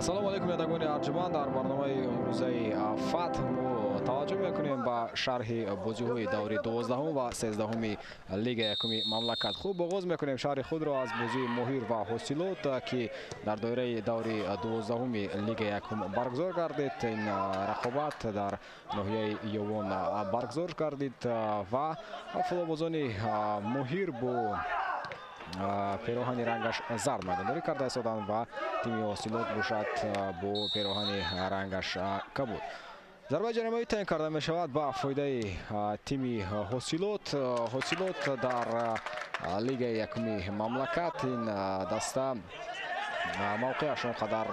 Ассалому алайкум, бинандагони арҷманд. Дар барномаи имрӯзаи Фатҳ мо таваҷҷӯҳ мекунем ба шарҳи бозиҳои даври 12-ум ва 13-уми лигаи якуми мамлакат. Хуб, оғоз мекунем шарҳи худро аз бозии Моҳир ва Ҳосилот, ки дар доираи даври 12-уми лигаи якум баргузор гардид. Ин рақобат дар ноҳияи Ёвон баргузор гардид ва футболбозони Моҳир бо пероҳани рангаш зард майдондорӣ карда истоданд ва тими Ҳосилот бошад бо пероҳани рангаш кабуд. Зарбаи ҷаримавӣ таъин карда мешавад ба фоидаи тими Ҳосилот. Ҳосилот дар лигаи якуми мамлакат ин даста мавқеаш он қадар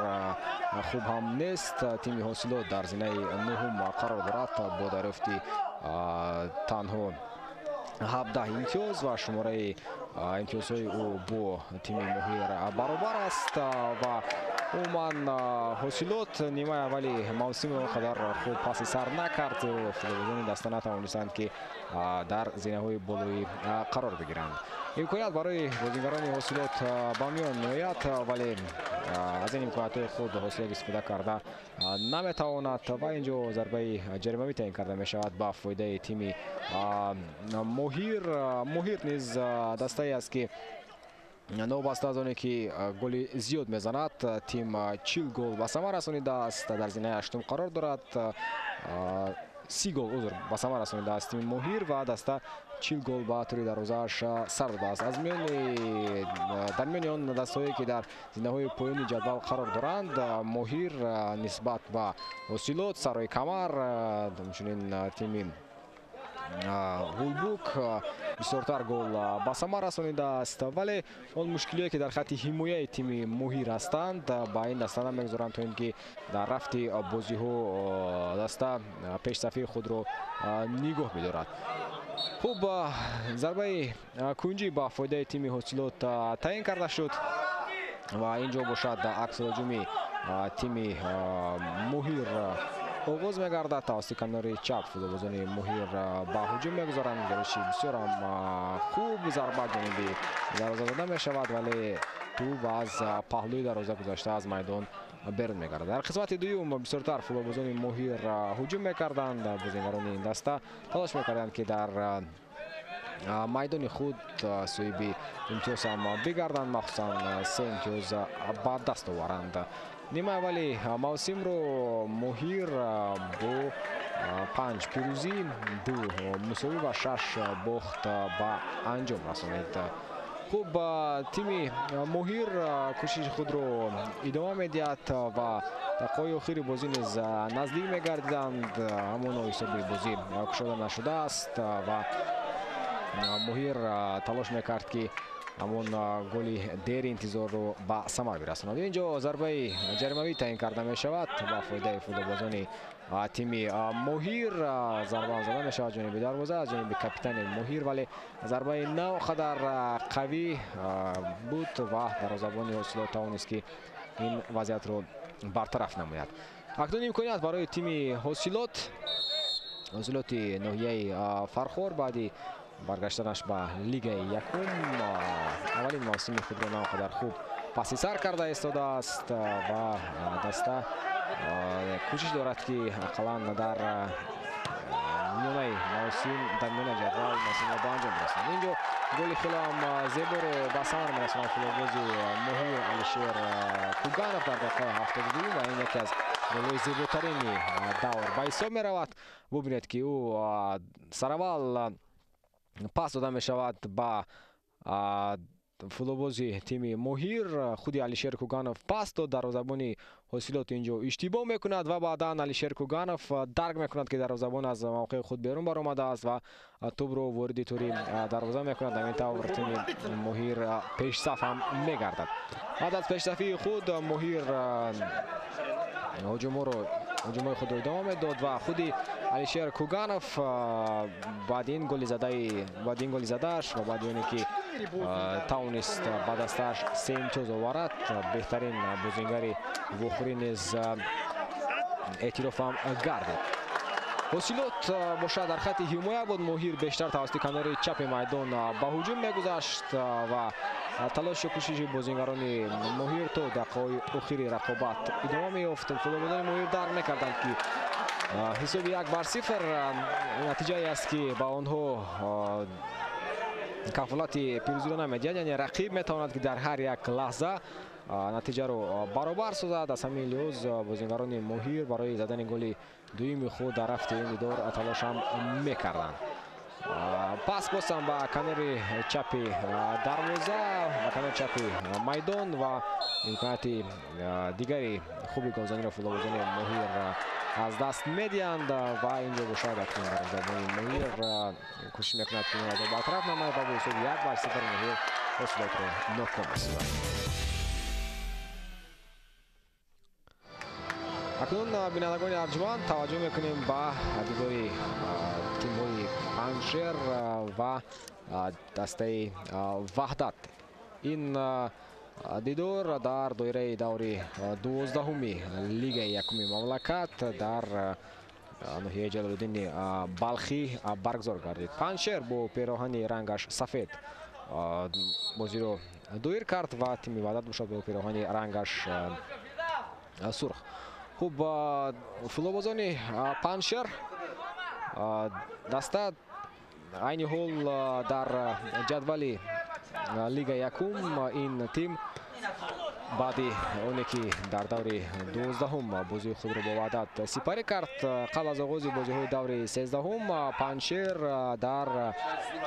хуб ҳам нест. Тими Ҳосилот дар зинаи нуҳум қарор дорад бо дарёфти танҳо 17 имтиёз ва шумораи имтиёзҳои ӯ бо тими Моҳир баробар аст. Ва умуман Ҳосилот нимаи аввали мавсими он қадар хуб паси сар накард. Футболбозони даста натавонистанд, ки дар зинаҳои болоӣ қарор бигиранд. Имконият барои бозигарони Ҳосилот ба миён меояд, вале аз ин имкониятҳои худ Ҳосилот истифода карда наметавонад ва инҷо зарбаи ҷаримавӣ таъин карда мешавад ба фоидаи тими Моҳир. Моҳир низ дастае аст, ки новобаста аз оне ки голи зиёд мезанад, тим 40 гол ба самар расонидааст, дар зинаи ҳаштум қарор дорад. 30 гол, узр, ба самар расонидааст тими Моҳир ва даста 40 гол ба тури дарвозааш сар додааст. Аз миёни дар миёни он дастаҳое, ки дар зинаҳои поёни ҷадвал қарор доранд, Моҳир нисбат ба Ҳосилот, Сарои Камар, ҳамчунин тими Ғулбук бисёртар гол ба самар расонидааст, вале он мушкилие, ки дар хатти ҳимояи тими Моҳир ҳастанд, ба ин даста намегузоранд, то ин ки дар рафти бозиҳо даста пешсафии худро нигоҳ бидорад. Хуб, зарбаи кунҷӣ ба фоидаи тими Ҳосилот таъин карда шуд ва ин ҷо бошад аксулҳуҷуми тими Моҳир оғоз мегардад. Тавассути канори чап футболбозони Моҳир ба ҳуҷум мегузоранд. Гузориши бисёрам хуб, зарба ҷониби дарвоза зада мешавад, вале тӯб аз паҳлӯи дарвоза гузашта аз майдон берун мегардад. Дар қисмати дуюм бисёртар футболбозони Моҳир ҳуҷум мекарданд. Бозигарони ин даста талош мекарданд, ки дар майдони худ соҳиби имтиёз ҳам бигарданд, махсусан се имтиёз ба даст оваранд. Нимаи аввали мавсимро Моҳир бо панҷ пирӯзӣ, ду мусовӣ ва шаш бохт ба анҷом расонид. Хуб, тими Моҳир кӯшиши худро идома медиҳад ва дақиқаҳои охири бозӣ низ наздик мегардиданд. Ҳамоно ҳисоби бозӣ кушода нашудааст ва Моҳир талош мекард, ки ҳамон голи дери интизорро ба самар бирасонад. Инҷо зарбаи ҷаримавӣ таъин карда мешавад ба фоидаи футболбозони тими Моҳир. Зарба зада мешавад ҷониби дарвоза аз ҷониби капитани Моҳир, вале зарбаи на он қадар қавӣ буд ва дарвозабони Ҳосилот тавонист, ки ин вазъиятро бартараф намояд. Акнун имконият барои тими Ҳосилот, Ҳосилоти ноҳияи Фархор баъди баргаштанаш ба лигаи якум аввалин мавсими худро на он қадар хуб паси сар карда истодааст ва даста кӯшиш дорад, ки ақаллан дар миёнаи мавсим, дар миёнаи ҷадвал мавсимро ба анҷом расонад. Инҷо голи хелеам зеборо ба самар мерасонад футболбози Моҳир Алишер Куганов дар дақиқаи 72-юм ва ин яке аз голҳои зеботарини давр ба ҳисоб меравад. Бубинед, ки ӯ сараввал пас дода мешавад ба футболбози тими Моҳир. Худи Алишер Куганов пас дод, дарвозабони Ҳосилот инҷо иштибоҳ мекунад ва баъдан Алишер Куганов дарк мекунад, ки дарвозабон аз мавқеи худ берун баромадааст ва тӯбро вориди тури дарвоза мекунад. Ҳамин тавр тими Моҳир пешсаф ҳам мегардад. Баъд аз пешсафии худ Моҳир ҳуҷумҳои худро идома медод ва худи Алишер Куганов баъди ин голи задаи баъди ин голи задааш ва баъди оне ки тавонист ба дастааш се имтиёз оварад, беҳтарин бозингари вохӯрӣ низ эътироф ҳам гардид. Ҳосилот бошад дар хати ҳимоя буд. Моҳир бештар тавассути канори чапи майдон ба ҳуҷум мегузашт ва талошу кӯшиши бозингарони Моҳир то дақиқаҳои охири рақобат идома меёфт. Футболбозони Моҳир дарк мекарданд, ки ҳисоби 1-0 натиҷае аст, ки ба онҳо кафолати пирӯзиро намедиҳад, яъне рақиб метавонад, ки дар ҳар як лаҳза натиҷаро баробар созад. Аз ҳамин лиҳоз бозингарони Моҳир барои задани голи дуюми худ дар рафти ин дидор талош ҳам мекарданд. Пас бозам ба канори чапи дарвоза, ба канори чапи майдон ва имконияти дигари хуби голзаниро футболбозони Моҳир аз даст медиҳанд ва инҷо бошад акнун дарвозабони Моҳир кӯшиш мекунад, ки ро бартараф намояд ва бо ҳисоби 1-0 Моҳир ҳосилотро ноком месозад. Акнун, бинандагони арҷманд, таваҷҷӯҳ мекунем ба дидори тимҳои Панҷшер ва дастаи Ваҳдат. Ин дидор дар доираи даври 12-уми лигаи якуми мамлакат дар ноҳияи Ҷалолиддини Балхӣ баргузор гардид. Панҷшер бо пероҳани рангаш сафед бозиро доир кард ва тими Ваҳдат бошад бо пероҳани рангаш сурх. Хуб, футболбозони Панҷшер даста айни ҳол дар ҷадвали лига якум ин тим баъди оне ки дар даври 12-ум бозии худро бо Ваҳдат сипарӣ кард, қабл аз оғози бозиҳои даври 13-ум Панҷшер дар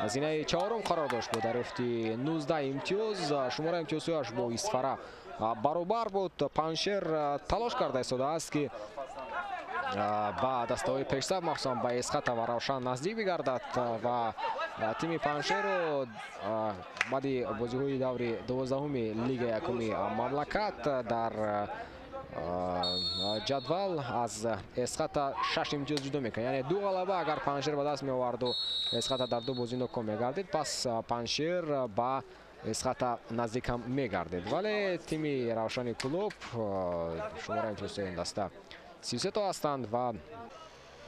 зинаи чаҳорум қарор дошт бо дарёфти 19 имтиёз. Шумораи имтиёзҳояш бо Исфара баробар буд. Панҷшер талош карда истодааст, ки ба дастаҳои пешсаф, махсусан ба Эсхата ва Равшан наздик бигардад ва тими Панҷшерро баъди бозиҳои даври 12-уми лигаи якуми мамлакат дар ҷадвал аз Эсхата 6 имтиёз ҷудо мекунад. Яъне ду ғалаба агар Панҷшер ба даст меоварду Эсхата дар ду бозӣ ноком мегардид, пас Панҷшер ба Эсхата наздик ҳам мегардид. Вале тими Равшани Кӯлоб шумораи имтиёзҳои ин даста 33 то ҳастанд ва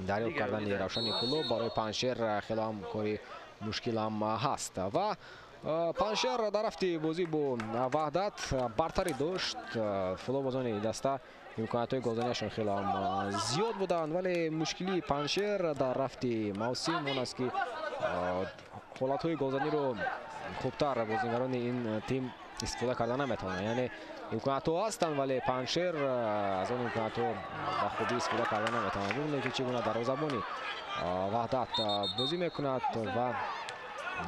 дарёфт кардани Равшани Кӯлоб барои Панҷшер хеле ҳам кори мушкил ҳам ҳаст. Ва Панҷшер дар рафти бозӣ бо Ваҳдат бартарӣ дошт. Футболбозони даста имкониятҳои голзанияшон хеле ҳам зиёд буданд, вале мушкилии Панҷшер дар рафти мавсим он аст, ки ҳолатҳои голзаниро хубтар бозингарони ин тим истифода карда наметавонанд. Яъне имкониятҳо ҳастанд, вале Панҷшер аз он имкониятҳо ба хубӣ истифода карда наметавонад. Бубинед, ки чӣ гуна дарвозабони Ваҳдат бозӣ мекунад ва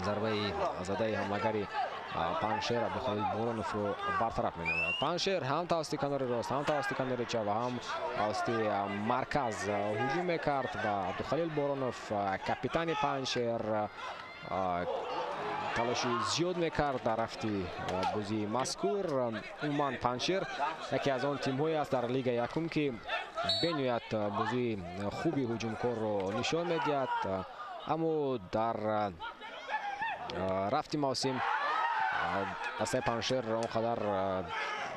зарбаи задаи ҳамлагари Панҷшер Абдухалил Бороновро бартараф менамояд. Панҷшер ҳам тавассути канори рост, ҳам тавассути канори чап ва ҳам тавассути марказ ҳуҷум мекард ва Абдухалил Боронов, капитани Панҷшер, талоши зиёд мекард дар рафти бозии мазкур. Умуман Панҷшер яке аз он тимҳое аст дар лигаи якум, ки бениҳоят бозии хуби ҳуҷумкорро нишон медиҳад, аммо дар рафти мавсим дастаи Панҷшер он қадар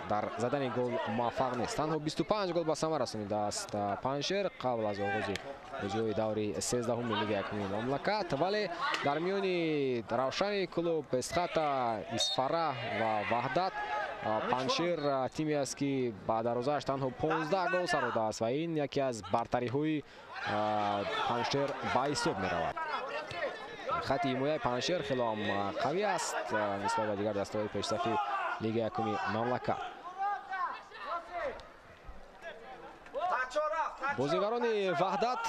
дар задани гол муваффақ нест. Танҳо 25 гол ба самар расонидааст Панҷшер қабл аз оғози бозиҳои даври 13-уми лигаи якуми мамлакат. Вале дар миёни Равшани Кӯлоб, Эсхата, Исфара ва Ваҳдат Панҷшер тиме аст, ки ба дарвозааш танҳо 15 гол сародааст ва ин яке аз бартариҳои Панҷшер ба ҳисоб меравад. Хати ҳимояи Панҷшер хеле ҳам қавӣ аст нисбат ба дигар дастаҳои пешсафи лигаи якуми мамлакат. Бозигарони Ваҳдат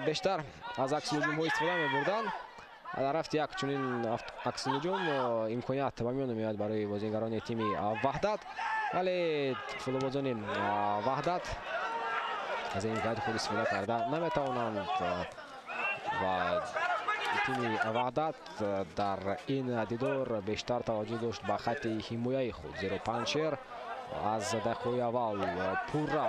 бештар аз аксилҳуҷумҳо истифода мебурданд. Дар рафти як чунин аксилҳуҷум имконият ба миён меояд барои бозигарони тими Ваҳдат, вале футболбозони Ваҳдат аз ин имконияти худ истифода карда наметавонанд ва тими Ваҳдат дар ин дидор бештар таваҷҷӯҳ дошт ба хати ҳимояи худ, зеро Панҷшер аз дақиқаҳои аввал пурра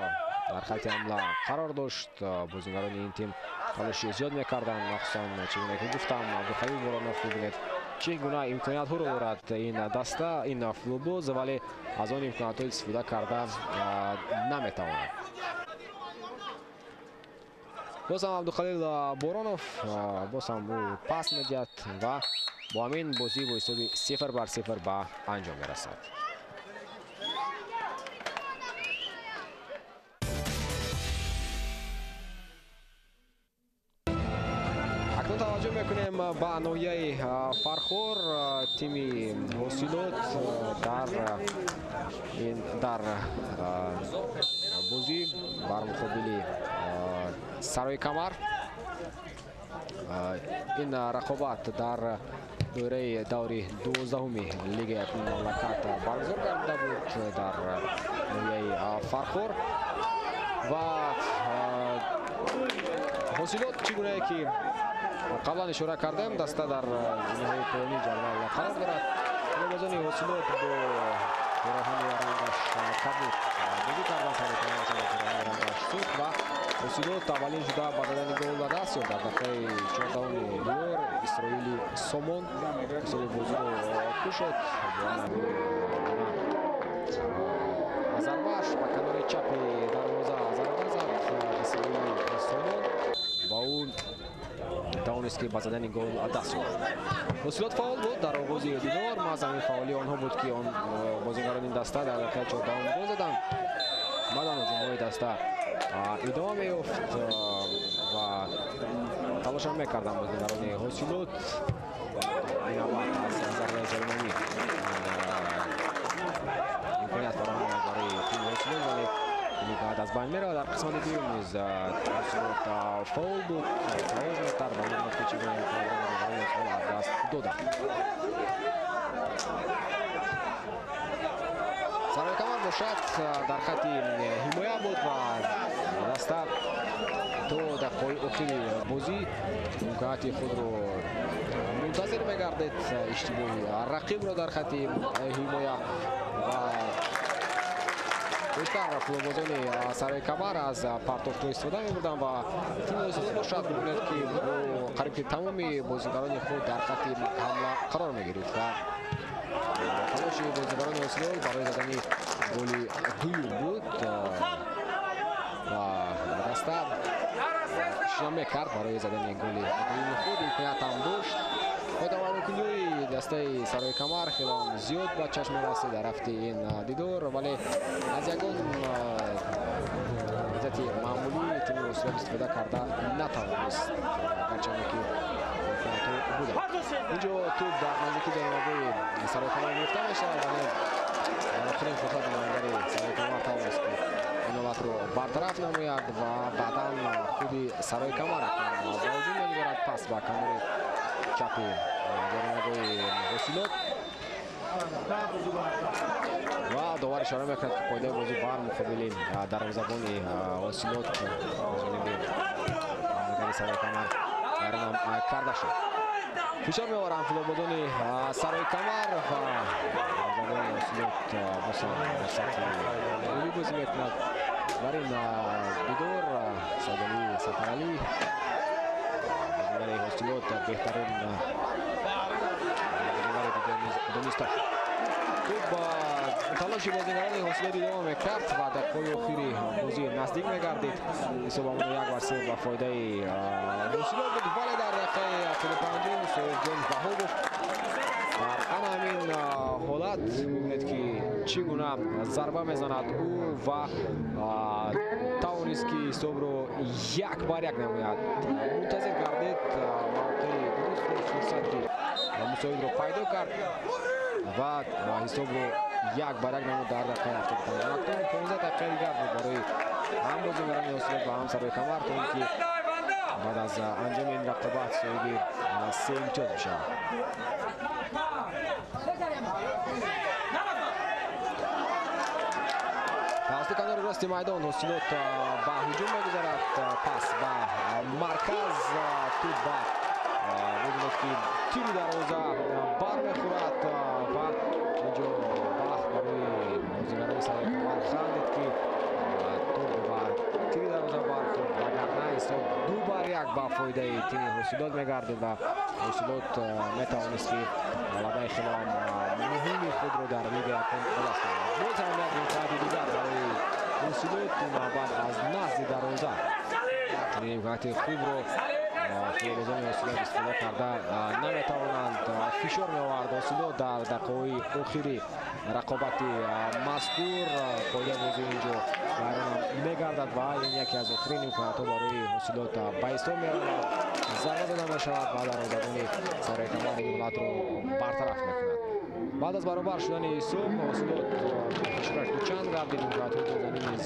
дар хати ҳамла қарор дошт. Бозигарони ин тим талоши зиёд мекарданд, махсусан чӣ гуна ки гуфтам, Абдухалил Боронов. Бибинед, чӣ гуна имкониятҳоро дорад ин даста, ин футболбоз, вале аз он имкониятҳо истифода карда наметавонад. Боз ҳам Абдухалил Боронов боз ҳам ӯ пас медиҳад ва бо ҳамин бозӣ бо ҳисоби 0-0 ба анҷом мерасад. Акнун таваҷҷӯҳ мекунем ба ноҳияи Фархор. Тими Ҳосилот дар бозӣ бар муқобили Сарои Камар. Ин рақобат дар доираи даври 12-уми лигаи якуми мамлакат баргузор гардида буд дар ноҳияи Фархор ва Ҳосилот чӣ гунае ки қаблан ишора кардем, даста дар ниҳои поёнии ҷадвал қарор дорад. Бозони Ҳосилот бо пироҳани рангаш кабуд бозӣ карданд, Сарои Камар бо пироҳани рангаш сурх ва Ҳосилот аввалин шуда ба задани гол ба даст ёфт. Дар дақиқаи 14-уми дидор Исроили Сомон ҳисоби бозиро кушод. Зарбааш ба канори чапи дарвоза зарба зад Исроили Сомон ва ӯ тавонист ки ба задани гол даст ёбад. Ҳосилот фаъол буд дар оғози дидор. Маҳз ҳамин фаъолии онҳо буд ки он бозигарони ин даста дар дақиқаи 14-ум гол заданд. Баъдан ҳуҷумҳои даста идома меёфт ва талошам мекарданд бозигарони Ҳосилот. Ин навбат аз зарбаи ҷаримавӣ имконият фароҳам омад барои тими Ҳосилот, вале баъд аз байн меравад. Дар қисмати дуюм низ Ҳосилот фаъол буд, талош мекард ва мебинад ки чӣ гуна имкониятро бозигарони Ҳосилот аз даст доданд. Сарои Камар бошад дар хатти ҳимоя буд ва даста то дақиқаҳои охири бозӣ имконияти худро мунтазир мегардид. Иштибоҳи рақибро дар хатти ҳимоя ва бештар футболбозони Сарои Камар аз партофтҳо истифода мебурданд ва тими Ҳосилот бошад мебинед ки бо қариб ки тамоми бозигарони худ дар хатти ҳамла қарор мегирифт ва талоши бозигарони Ҳосилот барои задани голи дуюм буд ва даста кӯшиш мекард барои задани голи дуюми худ, имконият ҳам дошт. Таваррукиҳои дастаи Сарои Камар хеле зиёд ба чашм мерасид дар рафти ин дидор, вале аз ягон вазъияти маъмулӣ тими Ҳосилот истифода карда натавонист, гарчанде ки имкониятҳо буданд. Инҷо тӯб дар наздики ҷаримагоҳи Сарои Камар гирифта мешавад, вале дар охирин фурсат намояндари Сарои Камар тавонист ки ин ҳолатро бартараф намояд ва баъдан худи Сарои Камар ба ҳуҷум мегузорад. Пас ба канори чапи ҷаримагоҳи Ҳосилот ва довар ишора мекунад ки қоидаи бозӣ бар муқобили дарвозабони Ҳосилот ҷониби намояндари Сарои Камар гаронам карда шуд. Фишор меоваранд футболбозони Сарои Камар ва дарвозабони Ҳосилот боз ҳам дар сатҳи олӣ бозӣ мекунад. Бар ин дидор Саидалӣ Сафаралӣ бозигари Ҳосилот беҳтарин бозигари дидор низ дониста шуд. Хуб, талоши бозигарони Ҳосилот идома мекард ва дақиқаҳои охири бозӣ наздик мегардид. Ҳисобамон 1-0 ба фоидаи Ҳосилот буд, вале дар дақиқаи 75 Соҳибҷон Ваҳобов дар ана ҳамин ҳолат мебинед ки чӣ гуна зарба мезанад ӯ ва тавонист ки ҳисобро 1-1 намояд. Мунтазир гардид мавқеи дурустро, фурсати мусоидро пайдо кард ва ҳисобро 1-1 намуд дар дақиқаи 75. Акнун 15 дақиқаи дигар буд барои ҳам бозигарони Ҳосилот ва ҳам Сарои Камар то ин ки баъд аз анҷоми ин рақобат соҳиби 3 имтиёз бишавад. Тавассути канори рости майдон Ҳосилот ба ҳуҷум мегузарад. Пас ба марказ, тӯб ба мебинед ки тири дарвоза бармехӯрад ва инҷо бахт барои бозигарони Сарои Камар хандид ки тӯб ба тири дарвоза бархӯрд, вагарна ҳисоб 2-1 ба фоидаи тими Ҳосилот мегардид ва Ҳосилот метавонист ки ғалабаи хеле муҳими худро дар лигаи якум ба даст оварад. Боз ҳам як имконияти дигар барои Ҳосилот, навбат аз назди дарвоза. Чунин имконияти хубро футболбозони Ҳосилот истифода карда наметавонанд. Фишор меовард Ҳосилот дар дақиқаҳои охири рақобати мазкур. Қоидаи бозӣ инҷо вайрон мегардад ва ин яке аз охирин имкониятҳо барои Ҳосилот ба ҳисоб меравад. Зарба зада мешавад ва дарвозабони Сарои Камар ин ҳолатро бартараф мекунад. Баъд аз баробар шудани ҳисоб Ҳосилот фишораш дучанд гардид. Имкониятҳои голзанӣ низ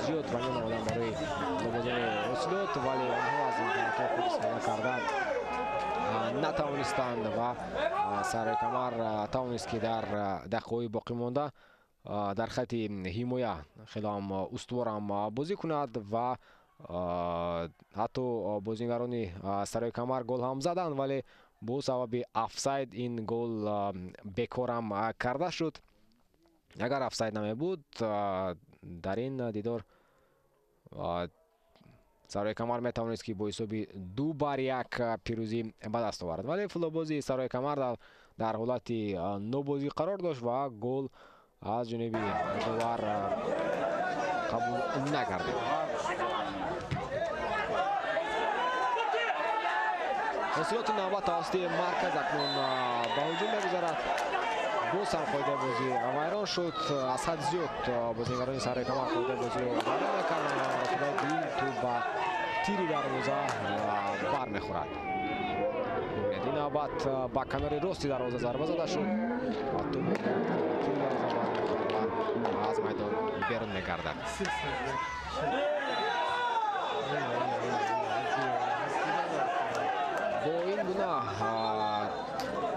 зиёд ба миён омаданд барои футболбозони Ҳосилот, вале онҳо аз имкониятҳо худ истифода карда натавонистанд ва Сарои Камар тавонист, ки дар дақиқаҳои боқимонда дар хати ҳимоя хеле ҳам устуворам бозӣ кунад ва ҳатто бозигарони Сарои Камар гол ҳам заданд, вале бо сабаби офсайд ин гол бекорам карда шуд. Агар офсайд намебуд, дар ин дидор Сарои Камар метавонист, ки бо ҳисоби 2-1 пирӯзӣ ба даст овард, вале футболбози Сарои Камар дар ҳолати нобозӣ қарор дошт ва гол аз ҷониби довар қабул накардид. Ҳосилоти навбат тавассути марказ акнун ба ҳуҷум мегузарад. Боз ҳам қоидаи бозӣ вайрон шуд. Аз ҳад зиёд бозигарони Сарои Камар қоидаи бозиро вайрон мекарданд ва маротибаи дуюм тӯб ба тири дарвоза бармехӯрад. Ин навбат ба канори рости дарвоза зарба зада шуд ва тӯб ба тири дарвоза бармехӯрад ва аз майдон берун мегардад. Бо ин гуна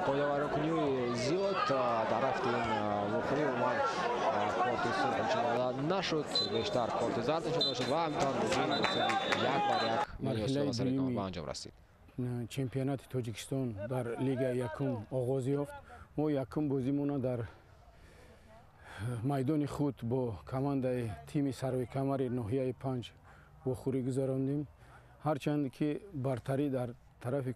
қоидавайронкуниҳои зиёд дар рафти ин вохӯрӣ умуман корти сурх нишон дода нашуд, бештар корти зард нишон дода шуд ва ҳамтавр бозӣ бо ҳисоби 1-1 миёни Ҳосилот ва Сарои Камар ба анҷом расид. Чемпионати Тоҷикистон дар лигаи якум оғоз ёфт. Мо якум бозимона дар майдони худ бо командаи тими Сарои Камари ноҳияи 5 вохӯрӣ гузарондем. Ҳарчанд ки бартарӣ дар тарафи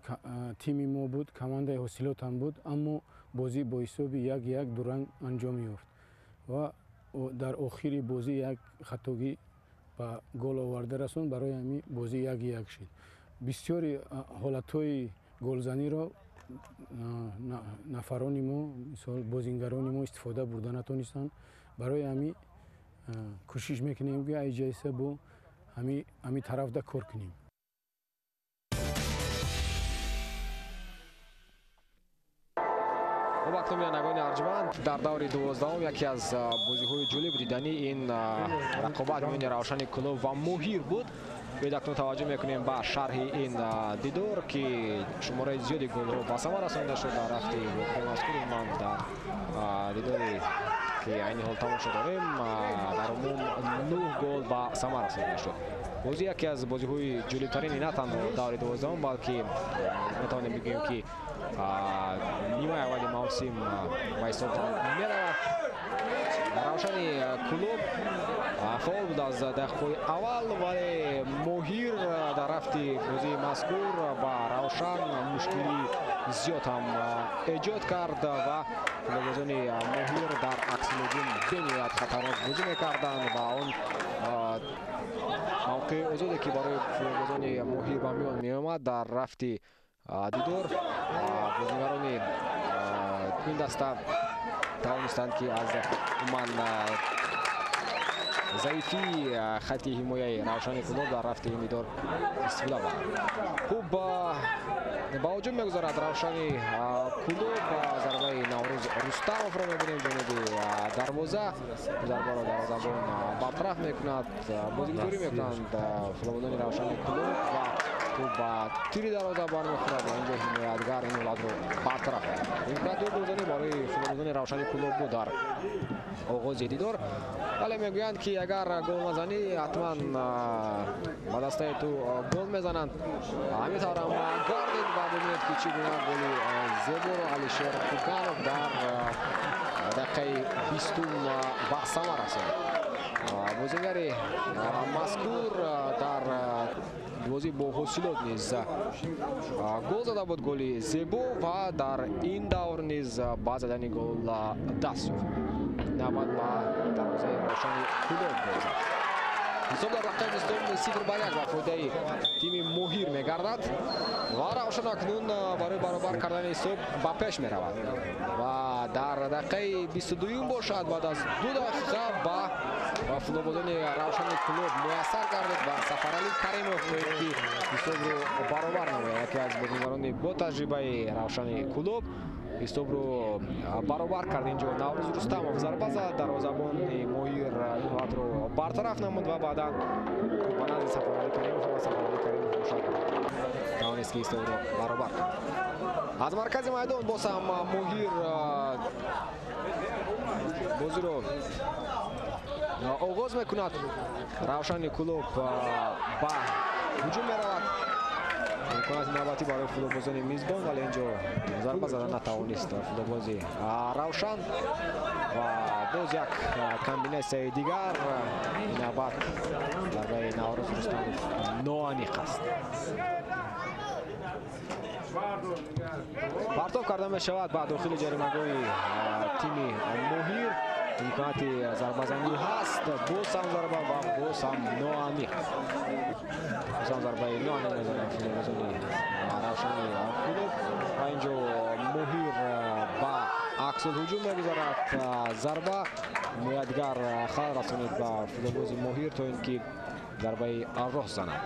тими мо буд, командаи Ҳосилот ҳам буд, аммо бозӣ бо ҳисоби 1-1 дуранг анҷом ёфт ва дар охири бозӣ як хатогӣ ба гол оварда расонд. Барои ҳамин бозӣ 1-1 шуд. Бисёри ҳолатҳои голзаниро нафарони мо, мисол бозингарони мо истифода бурда натонистанд. Барои ҳамин кӯшиш мекунем, ки айҷайса бо ҳамин тарафда кор кунем. Хуб, акнун бинандагони арҷманд, дар даври 12-ум яке аз бозиҳои ҷолиб дидани ин рақобат миёни Равшани Кӯлоб ва Моҳир буд. Биёед акнун таваҷҷӯҳ мекунем ба шарҳи ин дидор, ки шумораи зиёди голҳо ба самар расонида шуд дар рафти воқеаи мазкур. Умуман дар дидоре ки айни ҳол тамошо дорем, дар умум 9 гол ба самар расонида шуд. Бозӣ яке аз бозиҳои ҷолибтарини на танҳо даври 12-ум, балки метавонем бигӯем, ки нимаи аввали мавсим ба ҳисоб меравад. Равшани Кӯлоб фаъол буд аз дақиқаҳои аввал, вале Моҳир дар рафти бозии мазкур ба Равшан мушкилии зиёд ҳам эҷод кард ва футболбозони Моҳир дар акси ҳуҷум бениҳоят хатарнок бозӣ мекарданд ва он мавқеи озоде, ки барои футболбозони Моҳир ба миён меомад дар рафти дидор, бозигарони ин даста тавонистанд, ки аз умуман заифии хати ҳимояи Равшани Кӯлоб дар рафти ин дидор истифода баранд. Хуб, ба ҳуҷум мегузарад Равшани Кӯлоб. Зарбаи Наврӯз Рустамовро мебинем ҷониби дарвоза. Зарбаро дарвозабон бартараф мекунад. Бозигузорӣ мекунанд футболбозони Равшани Кӯлоб ва тӯб ба тири дарвоза бармехӯрад ва инҷо ҳимоятгар ин ҳолатро бартараф мекунад. Имкониятҳои голзанӣ барои футболбозони Равшани Кӯлоб буд дар оғози дидор, вале мегӯянд, ки агар гол назанӣ, ҳатман ба дастаи ту гол мезананд. Ҳамин таврам гардид ва бибинед, ки чӣ гуна голи зеборо Алишер Куканов дар дақиқаи 20-ум ба самар расонид. Бозигари мазкур дар бозӣ бо Ҳосилот низ гол зада буд, голи зебо, ва дар ин давр низ ба задани гол даст ёфт. Навбат ба дарвозаи Равшани Кӯлоб гол зад. Ҳисоб дар дақиқаи 0-1 ба фоидаи тими Моҳир мегардад ва Равшан акнун барои баробар кардани ҳисоб ба пеш меравад ва дар дақиқаи 22 бошад баъд аз 2 дақиқа ба футболбозони Равшани Кӯлоб муяссар гардид ва Сафаралӣ Каримов ки ҳисобро баробар намояд. Яке аз бозигарони бо таҷрибаи Равшани Кӯлоб ҳисобро баробар кард. Инҷо Наврӯз Рустамов зарба зад, дарвозабони Моҳир ин ҳолатро бартараф намуд ва баъдан ба назди Сафаралӣ Каримов ва Сафаралӣ Каримов бошад тавонист ки ҳисобро баробар кунад. Аз маркази майдон боз ҳам Моҳир бозиро оғоз мекунад. Равшани Кӯлоб ба ҳуҷум меравад. Имконияти навбатӣ барои футболбозони мизбон, вале инҷо зарба зада натавонист футболбози Равшан ва боз як комбинатсияи дигар. Ин навбат зарбаи Наврӯз Рустамов ноаниқ аст. Партоб карда мешавад ба дохили ҷаримагоҳи тими Моҳир. Имконияти зарбазанӣ ҳаст, боз ҳам зарба ва боз ҳам ноаниқ. Боз ҳам зарбаи ноаниқ мезанад футболбозони Равшани Кӯлоб ва инҷо Моҳир ба аксулҳуҷум мегузарад. Зарба ҳимоятгар халал расонид ба футболбози Моҳир то ин ки зарбаи рост занад.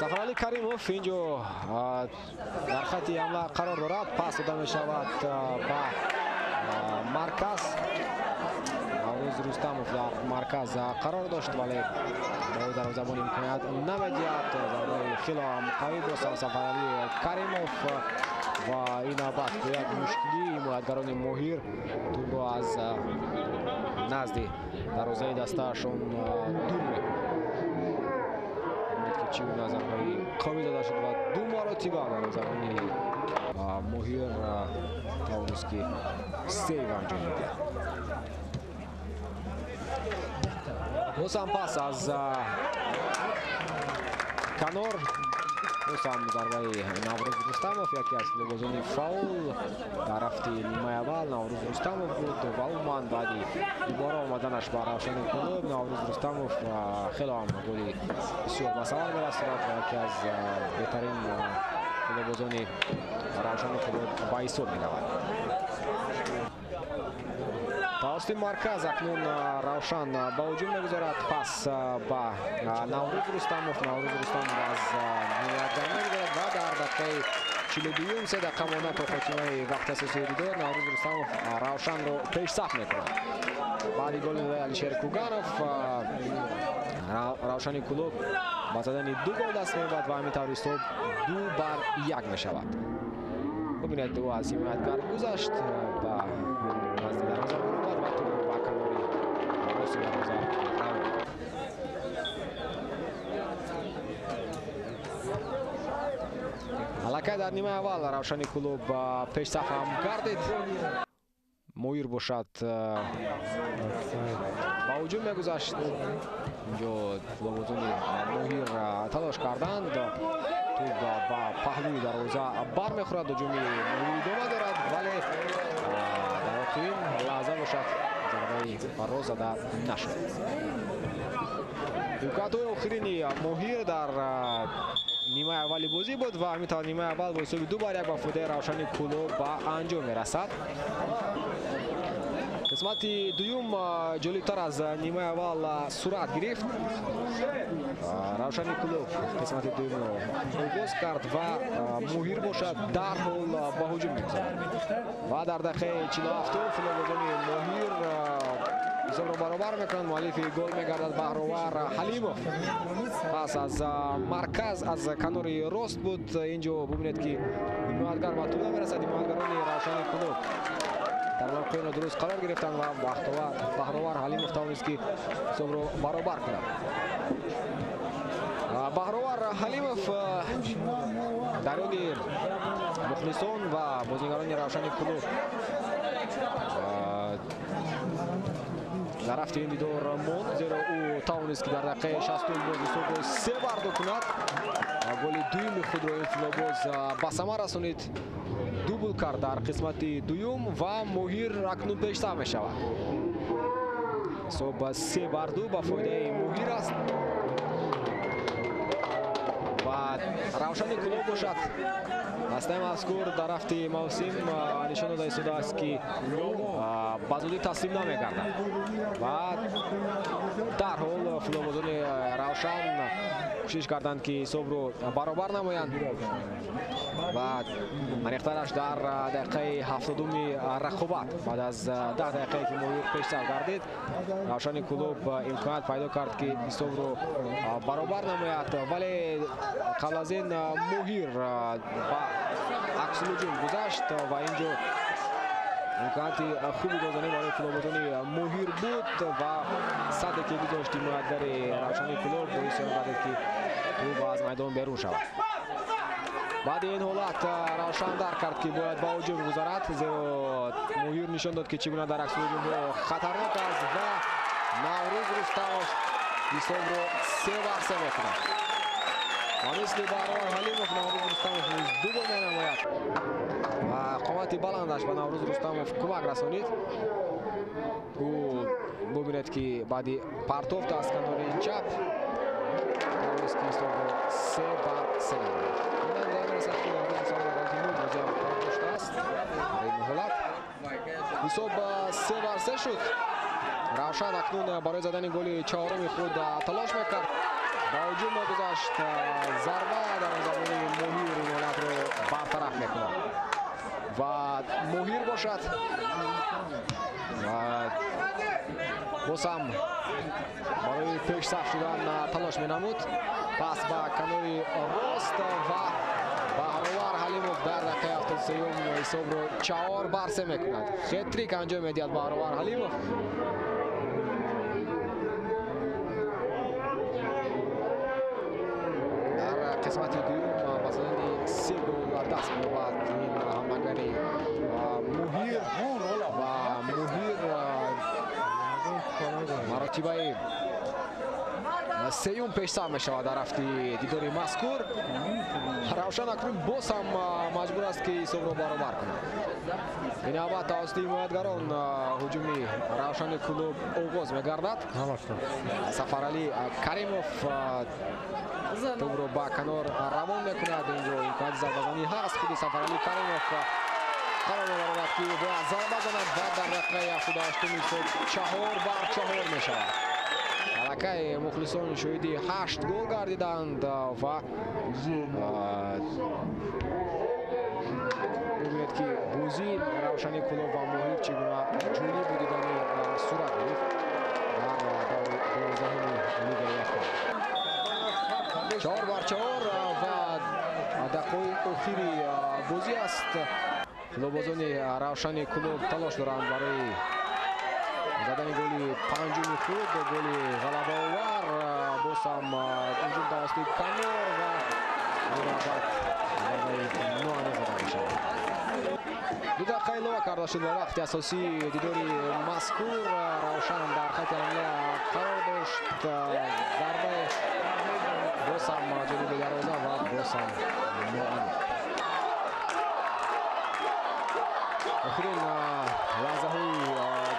Сафаралӣ Каримов инҷо дар хати ҳамла қарор дорад. Пас дода мешавад ба марказ. Наврӯз Рустамов дар марказ қарор дошт, вале барои дарвозабон имконият намедиҳад. Зарбаи хело ҳам қавӣ боз ҳам Сафаралӣ Каримов ва ин навбат бо як мушкилии ҳимоятгарони Моҳир тӯбро аз назди дарвозаи дастаашон дур мекунад. Чӣ гуна зарбаи қавӣ дода шуд ва ду маротиба дарвозабони Моҳир тавонист ки сейв анҷом медиҳад. Боз ҳам пас аз канор, боз ҳам зарбаи Наврӯз Рустамов, яке аз футболбозони фаъол дар рафти нимаи аввал Наврӯз Рустамов буд ва умуман баъди дубора омаданаш ба Равшани Кӯлоб Наврӯз Рустамов хело ҳам голи бисёр басамар мерасонад ва яке аз беҳтарин футболбозони Равшани Кӯлоб ба ҳисоб меравад. Тавассути марказ акнун Равшан ба ҳуҷум мегузарад. Пас ба Наврӯз Рустамов. Наврӯз Рустамов аз ҳимоятгар мегузарад ва дар дақиқаи 42 3 дақиқа монда то хотимаи вақти асосии дидор Наврӯз Рустамов Равшанро пешсаф мекунад. Баъди голи Алишер Куганов Равшани Кӯлоб ба задани 2 гол даст меёбад ва ҳамин тавр ҳисоб 2-1 мешавад. Бубинед, ӯ аз ҳимоятгар гузашт, ба назди дарвоза баромад ва тӯбро ба канори рости дарвоза равон кард. Аллакай дар нимаи аввал Равшани Кӯлоб пешсаф ҳам гардид. Моҳир бошад ба ҳуҷум мегузашт. Инҷо футболбозони Моҳир талош карданд, тӯб ба паҳлӯи дарвоза бармехӯрад. Ҳуҷуми Моҳир идома дорад, вале дар охирин лаҳза бошад зарбаи рост зада нашуд. Имкониятҳои охирини Моҳир дар нимаи аввали бозӣ буд ва ҳамин тавр нимаи аввал бо ҳисоби 2-1 ба фоидаи Равшани Кӯлоб ба анҷом мерасад. Қисмати дуюм ҷолибтар аз нимаи аввал сурат гирифт. Равшани Кӯлоб қисмати дуюмро оғоз кард ва Моҳир бошад дарҳол ба ҳуҷум мегузарад ва дар дақиқаи 47 футболбозони Моҳир ҳисобро баробар мекунанд. Муаллифи гол мегардад Баҳровар Ҳалимов. Пас аз марказ аз канори рост буд. Инҷо бубинед ки ҳимоятгар ба тӯб намерасад. Ҳимоятгарони Равшани Кӯлоб дар мавқеи нодуруст қарор гирифтанд ва Баҳровар Ҳалимов тавонист ки ҳисобро баробар кунад. Баҳровар Ҳалимов дар ёди мухлисон ва бозигарони Равшани Кӯлоб дар рафти ин дидор монд, зеро ӯ тавонист ки дар дақиқаи 60 боз ҳисобро се бардо кунад Голи дуюми худро ин филобоз ба самар расонид. Дубл кард дар қисмати дуюм ва Моҳир акнун пештар мешавад. Ҳисоб 3-2 ба фоидаи Моҳир аст. Ва Равшани Кӯлоб бошад. Дастаи мазкур дар рафти мавсим нишон дода истодааст, ки ба зудӣ таслим намегардад. Ва дарҳол филобозони Равшан кӯшиш карданд, ки ҳисобро баробар намоянд. Ва аниқтараш дар дақиқаи 70-уми рақобат баъд аз 10 дақиқае, ки Моҳир пештар гардид, Равшани Кӯлоб имконият пайдо кард, ки ҳисобро баробар намояд, вале қабл аз ин Моҳир ба аксулҳуҷум гузашт ва инҷо имконияти хуби голзанӣ барои филобозони Моҳир буд ва саде ки гузошт ҳимоятгари Равшани Кӯлоб боиси он гардид, ки тӯб аз майдон берун шавад. Баъди ин ҳолат Равшан дарк кард, ки бояд ба ҳуҷум гузарад, зеро Моҳир нишон дод, ки чӣ гуна дар аксулҳуҷумҳо хатарнок аст ва Наврӯз Рустамов ҳисобро 3-3 мекунад. Ва мисли Баҳровар Ҳалимов Наврӯз Рустамов низ дубл менамояд ва қомати баландаш ба Наврӯз Рустамов кӯмак расонид. Ӯ бубинед, ки баъди партофт аз канори чап тавонист, ки ҳисобро 3-3 намояд. Инам дар мерасад, ки Наврӯз Рустамов дар ҳолати нӯҳ бозиам қарор доштааст. Дар ин ҳолат ҳисоб 3-3 шуд. Равшан акнун барои задани голи чаҳоруми худ талош мекард. Ба ҳуҷум мегузашт. Зарба дар забони Моҳир ин ҳолатро бартараф мекунад. Ва Моҳир бошад боз ҳам барои пешсаф шудан талош менамуд. Пас ба канори рост ва Баҳровар Ҳалимов дар дақиқаи 73-ум ҳисобро 4-3 мекунад. Хет-трик анҷом медиҳад Баҳровар Ҳалимов. Дар қисмати дуюм ба задани 3 гол даст меёбад ин ҳамлагари Моҳир ва Моҳир маротибаи сеюм пешсаф мешавад дар рафти дидори мазкур. Равшан акнун боз ҳам маҷбур аст, ки ҳисобро баробар кунад. Ин навбат тавассути ҳимоятгарон ҳуҷуми Равшани Кӯлоб оғоз мегардад. Сафаралӣ Каримов тӯбро ба канор равон мекунад. Инҷо имконияти зарбазанӣ ҳаст. Худи Сафаралӣ Каримов қарор мебарорад, ки бояд зарба занад ва дар дақиқаи 78-уми ҳисоб 4-4 мешавад. Аллакай мухлисон шоҳиди 8 гол гардиданд ва бубинед, ки бозии Равшани Кӯлоб ва Моҳир чӣ гуна ҷолибу дидани сурат гирифт дар даври 12-уми лигаи якум. 4-4 ва дақиқаҳои охири бозӣ аст. Филобозони Равшани Кӯлоб талош доранд барои задани голи панҷуми худ, голи ғалабаовар. Боз ҳам ҳуҷум тавассути канор ва навбат зарбаи ноаниқ зада мешавад. 2 дақиқа илова карда шуд ба вақти асосии дидори мазкур. Равшан дар хати ҳамла қарор дошт. Зарбаи боз ҳам ҷониби дарвоза ва боз ҳам ноаниқ. Охирин лаҳзаҳои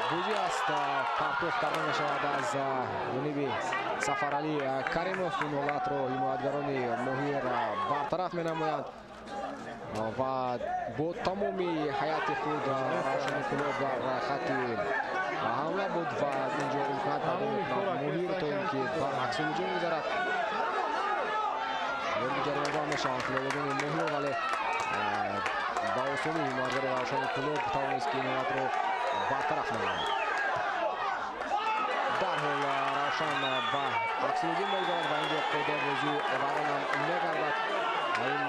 бозӣ аст. Партоф карда мешавад аз ҷониби Сафаралӣ Каримов. Ин ҳолатро ҳимоятгарони Моҳир бартараф менамоянд ва бо тамоми ҳайати худ Равшани Кӯлоб дар хати ҳамла буд ва инҷо имконият пайдо мекунад Моҳир, то ин ки ба аксулҳуҷум гузарад. Вориди ҷаримагоҳ мешаванд филобозони Моҳир, вале ба осонӣ ҳимоятгари Равшани Кӯлоб тавонист, ки ин ҳолатро бартараф намояд. Дарҳол Равшан ба аксулҳуҷум мегузарад ва инҷо қоидаи бозӣ вайронам мегардад. Ин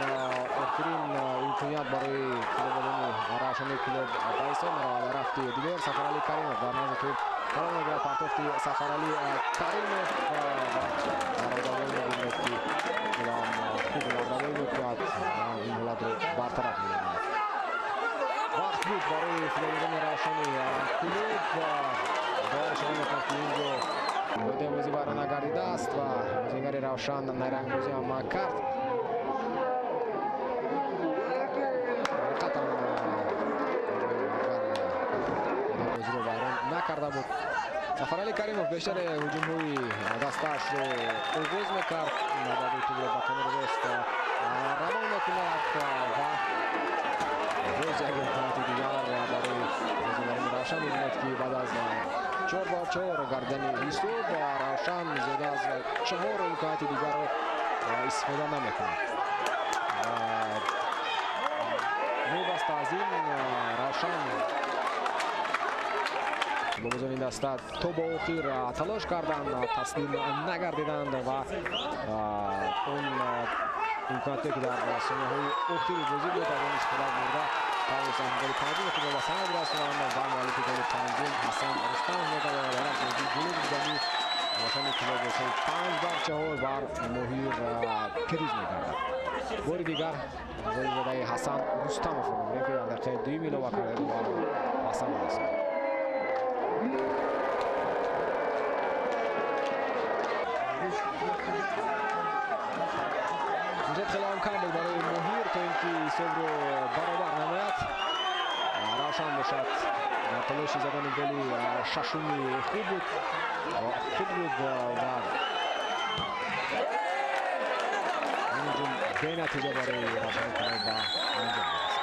охирин имконият барои филобозони Равшани Кӯлоб ба ҳисоб меравад. Дар рафти дидор Сафаралӣ Каримов дар назди тӯб қарор мегирад. Партофти Сафаралӣ Каримов ва дарвозабон мебинед, ки худам хуб мардамоӣ мекунад ва ин ҳолатро бартараф менамояд. Вақт буд барои филобозони Равшани Кӯлоб. Бояд ишора мекунад, ки инҷо қоидаи бозӣ вайрон нагардидааст ва бозигари Равшан найрангбозӣ ҳам кард. карда буд. Сафаралӣ Каримов бештар ҳуҷумҳои дастаашро оғоз мекард. Баъди тӯбро ба канори рост равон мекунад ва боз як имконияти дигар барои бозигарони Равшан. Мебинад, ки баъд аз 4-4 гардани ҳисоб Равшан зиёда аз 4 имконияти дигарро истифода намекунад. Вобаста аз ин Равшан бозони даста то ба охир талош карданд, таслим нагардиданд ва он имкониятое ки дар сонияҳои охири бозӣ буд, аз он истифода бурда тавонистанд голи панҷуме худро ба самар бирасонанд ва муаллифи голи панҷум Ҳасан Рустамов мегардад. Дар бозии ҷолиб будани Равшани Кӯлоб бо ҳисоби 5-4 бар Моҳир пирӯз мегардад. Бори дигар голи задаи Ҳасан Рустамовро мебинем, ки дар дақиқаи дуюм илова карда ба самар расонд. Фурсат хеле ҳам кам буд барои Моҳир то ин ки ҳисобро баробар намояд. Равшан бошад дар талоши задани голи шашуми хуб буд ва ин ҳуҷум бенатиҷа барои Равшани Кӯлоб ба анҷом мерасад.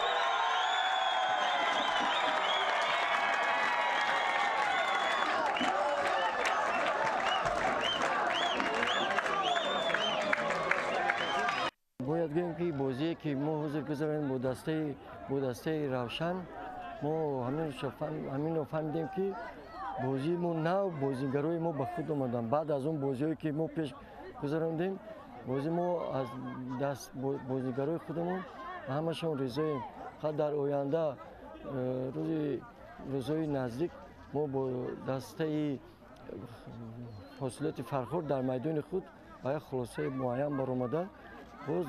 Бояд гӯем, ки бозие ки мо ҳозир гузаронем бо дастаи Равшан, мо ҳаминро фаҳмидем, ки бозии мо нав, бозигарои мо ба худ омаданд. Баъд аз он бозиҳое ки мо пеш гузарондем, бози мо аз даст бозигарои худамон ҳамашон ризоем. Фақат дар оянда рӯзҳои наздик мо бо дастаи ҳосилоти Фархор дар майдони худ ба як хулосаи муайян баромада, боз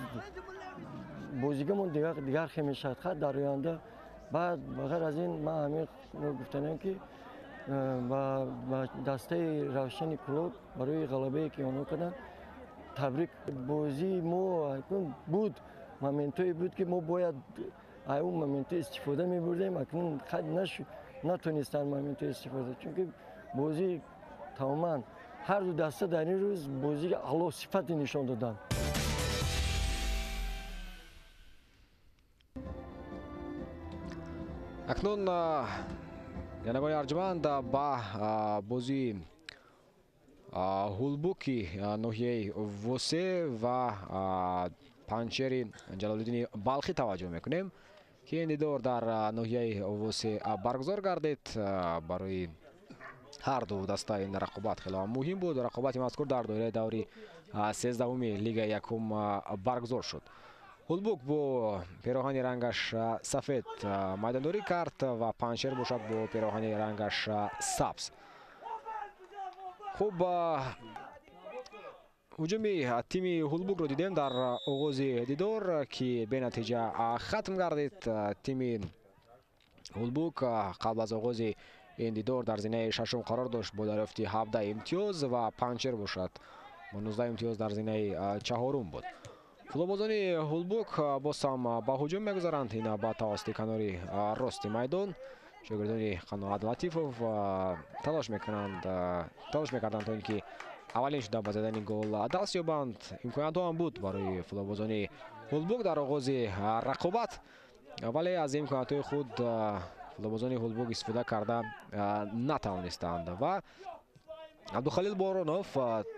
бозигамон дигар хел мешавад. Хат дар оянда баъд ба ғайр аз ин ман ҳамин гуфтанем, ки ба дастаи Равшани Кӯлоб барои ғалабае ки онҳо карданд табрик. Бозии мо буд, моментҳое буд, ки мо бояд аз он моментҳо истифода мебурдем. Акнун натонистанд моментҳо истифода, чунки бозӣ тамоман ҳар ду даста дар ин рӯз бозии аълосифате нишон доданд. Акнун бинандагони арҷманд ба бозии Ҳулбуки ноҳияи Восе ва Панҷшери Ҷалолиддини Балхӣ таваҷҷӯҳ мекунем, ки ин дидор дар ноҳияи Восе баргузор гардид. Барои ҳар ду даста ин рақобат хеле муҳим буд. Рақобати мазкур дар доираи даври 13-уми лигаи якум баргузор шуд. Ҳулбук бо пероҳани рангаш сафед майдондорӣ кард ва Панҷшер бошад бо пероҳани рангаш сабз. Хуб, ҳуҷуми тими Ҳулбукро дидем дар оғози дидор, ки бенатиҷа хатм гардид. Тими Ҳулбук қабл аз оғози ин дидор дар зинаи шашум қарор дошт бо дарёфти 17 имтиёз ва Панҷшер бошад бо 19 имтиёз дар зинаи чаҳорум буд. Футболбозони Ҳулбук боз ҳам ба ҳуҷум мегузаранд. Ин ба тавассути канори рости майдон шогирдони Қаноат Латифов талош мекарданд то ин ки аввалин шуда ба задани гол даст ёбанд. Имкониятҳо ҳам буд барои футболбозони Ҳулбук дар оғози рақобат, вале аз имкониятҳои худ футболбозони Ҳулбук истифода карда натавонистанд ва Абдухалил Боронов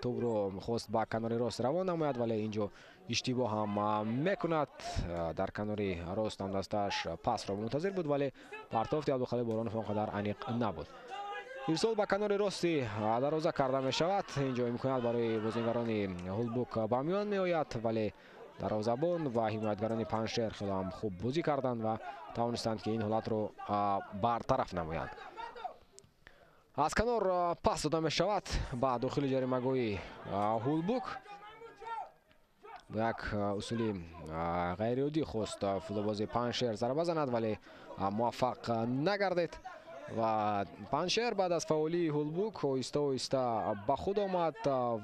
тӯбро хост ба канори рост равон намояд, вале инҷо иштибоҳ ҳам мекунад. Дар канори рост ҳам дастааш пасро мунтазир буд, вале партофти Абдухалил Боронов он қадар аниқ набуд. Ирсол ба канори рости дарвоза карда мешавад. Инҷо имконият барои бозигарони Ҳулбук ба миён меояд, вале дарвозабон ва ҳимоятгарони Панҷшер хеле ҳам хуб бозӣ карданд ва тавонистанд, ки ин ҳолатро бартараф намоянд. Аз канор пас дода мешавад ба дохили ҷаримагоҳи Ҳулбук. Бо як усули ғайриоддӣ хост футболбози Панҷшер зарба занад, вале муваффақ нагардид ва Панҷшер баъд аз фаъолии Ҳулбук оҳиста оҳиста ба худ омад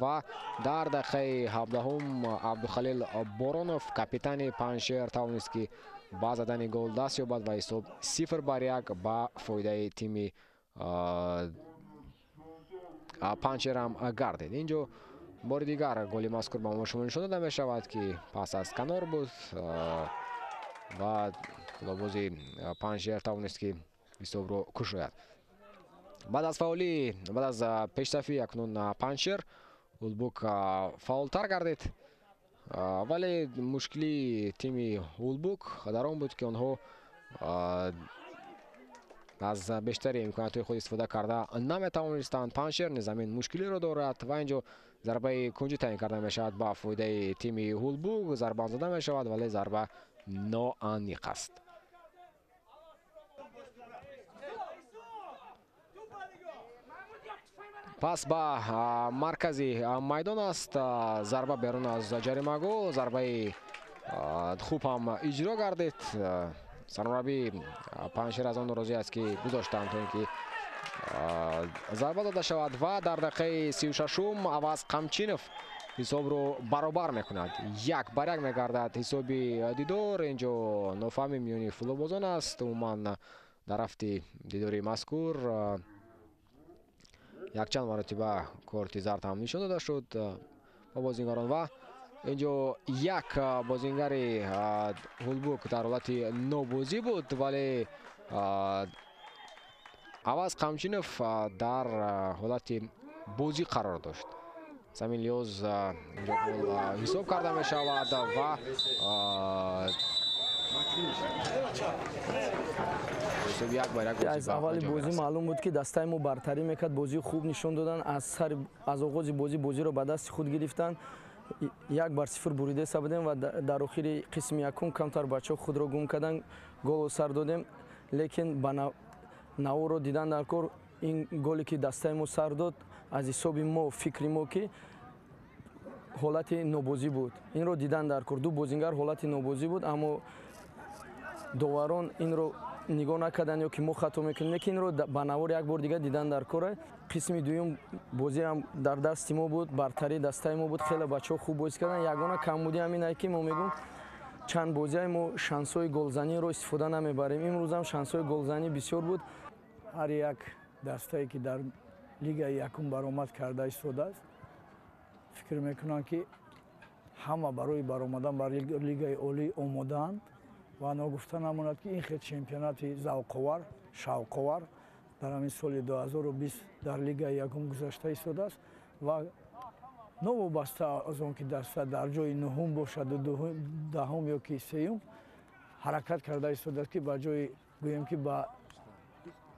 ва дар дақиқаи 17-ум Абдухалил Боронов, капитани Панҷшер, тавонист, ки ба задани гол даст ёбад ва ҳисоб 0-1 ба фоидаи тими Панҷшер ҳам гардид. Инҷо бори дигар голи мазкур ба шумо нишон дода мешавад, ки пас аз канор буд ва футболбози Панҷшер тавонист, ки ҳисобро кушояд. Баъд аз фаъолӣ, баъд аз пешсафӣ акнун Панҷшер, Ҳулбук фаъолтар гардид, вале мушкилии тими Ҳулбук дар он буд, ки онҳо аз бештари имкониятҳои худ истифода карда наметавонистанд. Панҷшер низ ҳамин мушкилиро дорад ва инҷо зарбаи кунҷӣ таъин карда мешавад ба фоидаи тими Ҳулбук. Зарба зада мешавад, вале зарба ноаниқ аст. Пас ба маркази майдон аст, зарба берун аз ҷаримагоҳ, зарбаи хуб ҳам иҷро гардид. Сармураббии Панҷшер аз он норозӣ аст, ки гузоштанд то ин ки зарба дода шавад ва дар дақиқаи 36-ум Аваз Қамчинов ҳисобро баробар мекунад. 1-1 мегардад ҳисоби дидор. Инҷо нофаҳмӣ миёни футболбозон аст. Умуман дар рафти дидори мазкур якчанд маротиба корти зард ҳам нишон дода шуд ба бозингарон ва инҷо як бозингари Ҳулбук дар ҳолати нобозӣ буд, вале Аваз Қамчинов дар ҳолати бозӣ қарор дошт. Аз ҳамин лиҳоз инҷо гол ҳисоб карда мешавад ва аз аввали бозӣ маълум буд, ки дастаи мо бартарӣ мекард. Бозии хуб нишон доданд, аз оғози бозӣ бозиро ба дасти худ гирифтанд. 1-0 бурида будем ва дар охири қисми якум камтар бачаҳо худро гум карданд, голро сар додем, лекин ба наворо дидан дар кор ин голе ки дастаи мо сар дод, аз ҳисоби мо, фикри мо, ки ҳолати нобозӣ буд. Инро дидан дар кор. Ду бозингар ҳолати нобозӣ буд, аммо доварон инро нигоҳ накарданд ё ки мо хато мекунем, лекин инро ба навор як бор дигар дидан дар кор. Қисми дуюм бозӣ ҳам дар дасти мо буд, бартарии дастаи мо буд, хеле бачаҳо хуб бозӣ карданд. Ягона камбудӣ ҳамин ае, ки мо мегӯм чанд бозиҳои мо шансҳои голзаниро истифода намебарем. Имрӯз ҳам шансҳои голзанӣ бисёр буд. Ҳар як дастае, ки дар лигаи якум баромад карда истодааст, фикр мекунам, ки ҳама барои баромадан бар лигаи олӣ омодаанд ва ногуфта намонад, ки ин хел чемпионати завқовар, шавқовар дар ҳамин соли 2020 дар лигаи якум гузашта истодааст ва новобаста аз он ки даста дар ҷои нуҳум бошаду даҳум ё ки сеюм, ҳаракат карда истодааст, ки ба ҷои, гӯем, ки ба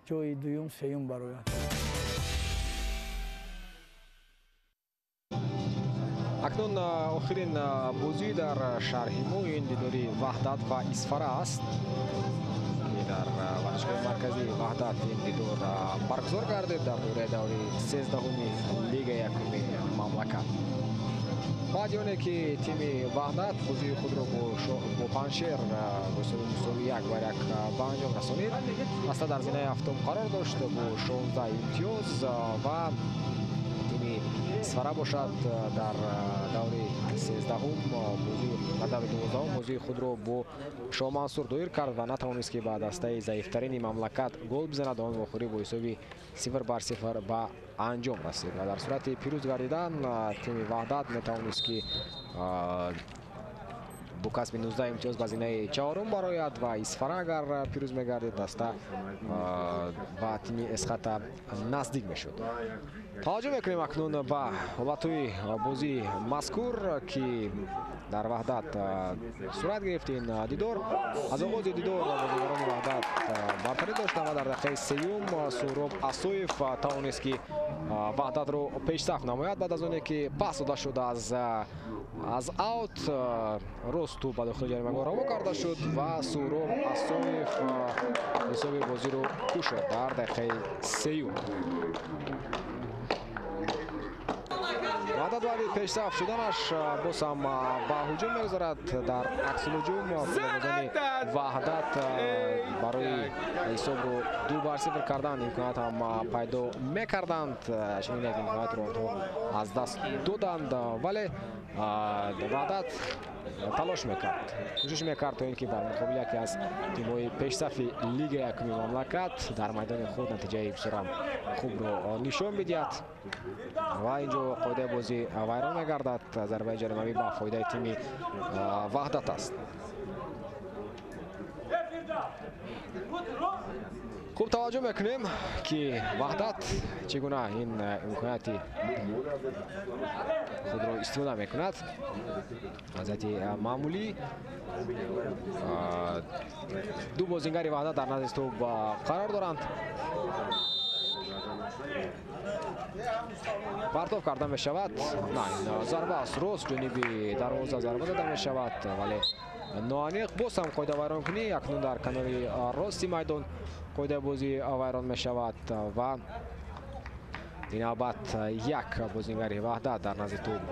ҷои дуюм, сеюм барояд. Акнун охирин бозӣ дар шарҳи мо ин дидори Ваҳдат ва Исфара аст, ки дар варзишгоҳи марказии Ваҳдат ин дидор баргузор гардид дар доираи даври 13-уми лигаи якуми мамлакат. Баъди оне ки тими Ваҳдат бозии худро бо Панҷшер бо ҳисоби мусовӣ 1-1 ба анҷом расонид, даста дар зинаи ҳафтум қарор дошт бо 16 имтиёз ва тими Исфара бошад дар даври 13-ум бозӣ, дар даври 12-ум бозии худро бо Шоҳмансур доир кард ва натавонист, ки ба дастаи заифтарини мамлакат гол бизанад. Он вохӯрӣ бо ҳисоби 0-0 ба анҷом расид ва дар сурати пирӯз гардидан тими Ваҳдат метавонист, ки бо касби 19 имтиёз ба зинаи чаҳорум барояд ва Исфара агар пирӯз мегардид, даста ба тими Эсхата наздик мешуд. Таваҷҷӯҳ мекунем акнун ба ҳолатҳои бозии мазкур, ки дар Ваҳдат сурат гирифт ин дидор. Аз оғози дидор бозигарони Ваҳдат бартарӣ доштанд ва дар дақиқаи сеюм Суҳроб Асоев тавонист, ки Ваҳдатро пешсаф намояд баъд аз оне ки пас дода шуд аз аут, рост тӯб ба дохили ҷаримагоҳ раво карда шуд ва Суҳроб Асоев ҳисоби бозиро кушод дар дақиқаи сеюм. Ваҳдат баъди пешсаф шуданаш боз ҳам ба ҳуҷум мегузарад. Дар аксулҳуҷум футболбозони Ваҳдат барои ҳисобро 2-0 кардан имконият ҳам пайдо мекарданд. Чунин як имкониятро онҳо аз даст доданд, вале Ваҳдат талош мекард, кӯшиш мекард то ин ки бар муқобили яке аз тимҳои пешсафи лигаи якуми мамлакат дар майдони худ натиҷаи бисёрам хубро нишон бидиҳад. Ва инҷо қоидаи бозӣ вайрон мегардад. Зарбаи ҷаримавӣ ба фоидаи тими Ваҳдат аст. Хуб таваҷҷӯҳ мекунем, ки Ваҳдат чӣ гуна ин имконияти худро истифода мекунад. Вазъияти маъмулӣ, ду бозингари Ваҳдат дар назди тӯб қарор доранд. Партов карда мешавад. На, ин зарба аст, рост ҷониби дарвоза зарба зада мешавад, вале ноаниқ. Боз ҳам қоидавайронкунӣ акнун дар канори рости майдон қоидаи бозӣ вайрон мешавад ва ин навбат як бозингари Ваҳдат дар назди тӯб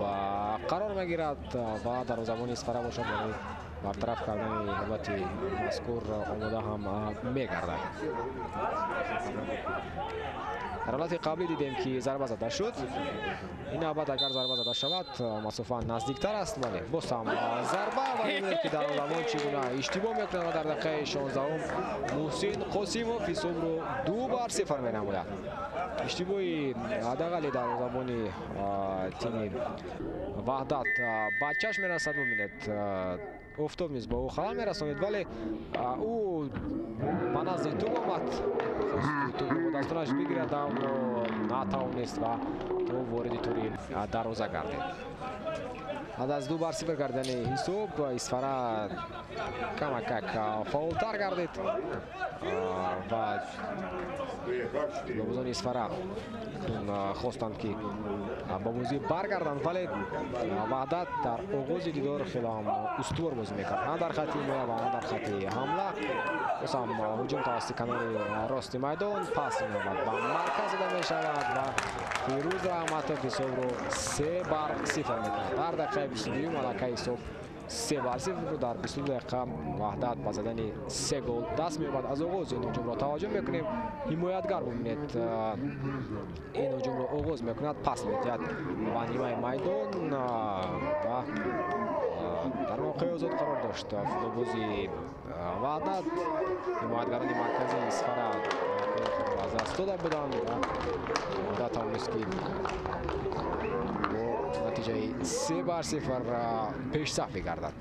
қарор мегирад ва дарвозабони Исфара бошад барои бартараф кардани ҳолати мазкур омода ҳам мегардад. Дар ҳолати қаблӣ дидем, ки зарба зада шуд. Ин навбат агар зарба зада шавад, масофа наздиктар аст, вале боз ҳам зарба ва мебинем, ки дарвозабон чӣ гуна иштибоҳ мекунад ва дар дақиқаи 16-ум Муҳсин Қосимов ҳисобро 2-0 менамояд. Иштибоҳи ҳадақали дарвозабони тими Ваҳдат ба чашм мерасад. Бубинед, Офтоб низ ба ӯ халал мерасонид, вале ӯ ба назди тӯб омад, хост тӯбро бо дастонаш бигирад, аммо натавонист ва тӯб вориди тури дарвоза гардид. Баъд аз 2-0 гардидани ҳисоб, Исфара камакак фаъолтар гардид ва футболбозони Исфара хостанд, ки ба бозӣ баргарданд, вале Ваҳдат дар оғози дидор хеле ҳам устувор бозӣ мекард, ҳам дар хатти ҳимоя ва ҳам дар хатти ҳамла. Боз ҳам ҳуҷум тавассути канори рости майдон, пас навбат ба марказ дода мешавад ва Фирӯз Раҳматов ҳисобро 3-0 мекунад. Дар дақиқаи 22 аллакай ҳисоб 3-0. Дар 22 дақиқа Ваҳдат ба задани 3 гол даст меёбад. Аз оғози ин ҳуҷумро таваҷҷӯҳ мекунем. Ҳимоятгар, бубинед, ин ҳуҷумро оғоз мекунад, пас медиҳад ба нимаи майдон ва дар мавқеи озод қарор дошт футболбози Ваҳдат. Ҳимоятгарони марказии Исфара худро аз даст дода буданд ва Ваҳдат тавонист, ки бо натиҷаи 3-0 пешсаф бигардад.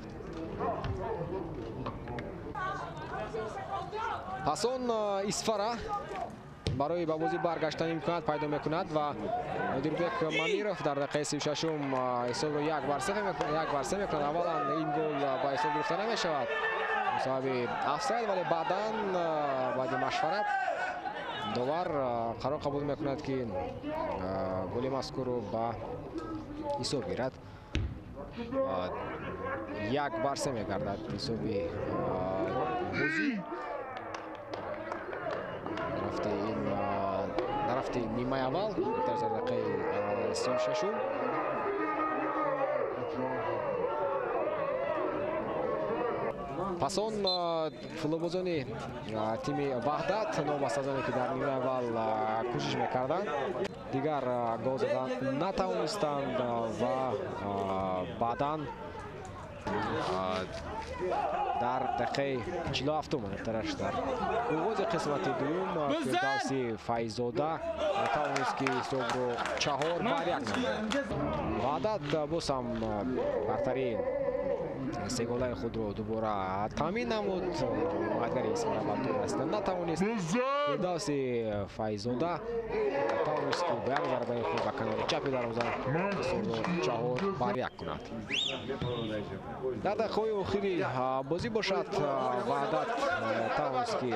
Пас он Исфара барои ба бозӣ баргаштан имконият пайдо мекунад ва Нодирбек Мамиров дар дақиқаи 36-ум ҳисобро 1-3 мекунад. Аввалан ин гол ба ҳисоб гирифта намешавад сабаби офсайд, вале баъдан баъди машварат довар қарор қабул мекунад, ки голи мазкурро ба ҳисоб гирад. 1-3 мегардад ҳисоби бозӣ. Дар рафти нимаи аввал дар дақиқаи 36-ум. Пас он футболбозони тими Ваҳдат, новобаста аз оне ки дар нимаи аввал кӯшиш мекарданд, дигар гол задан натавонистанд ва баъдан дар дақиқаи 47-ум, тараш дар оғози қисмати дуюм, Фирдавси Файзода тавонист, ки ҳисобро 4-1 намояд. Ваҳдат боз ҳам бартарии сеголаи худро дубора таъмин намуд. Ҳимоятгари Исфара ба тӯб расида натавонист. Фирдавси Файзода тавонист, ки ба як зарбаи худ ба канори чапи дарвоза ҳисобро 4-1 кунад. Дар дақиқаҳои охири бозӣ бошад, Ваҳдат тавонист, ки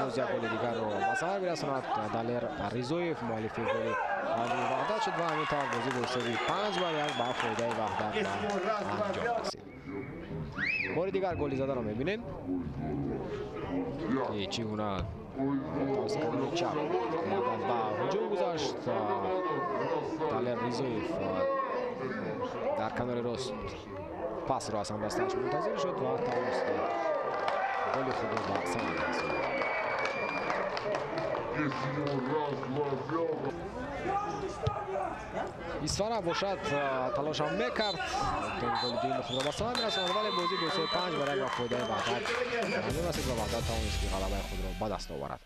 боз як голи дигарро ба самар бирасонад. Далер Ризоев муаллифи голи Ваҳдат шуд ва ҳамин тавр бозӣ бо ҳисоби 5-1 ба фоидаи Ваҳдат ба анҷом расид. Бори дигар голи задаро мебинем, ки чӣ гуна тавассути канори чап ба ҳуҷум гузашт. Далер Ризоев Дар канори рост пасро аз ҳамдастааш мунтазир шуд ва тавонист голи худро ба самар расонад. Исфара бошад талошам мекард, голи дуюми худро ба самар мерасонад, вале бозӣ бо ҳисоби 5-1 ба фоидаи Ваҳдат анҷом расид ва Ваҳдат тавонист ки ғалабаи худро ба даст оварад.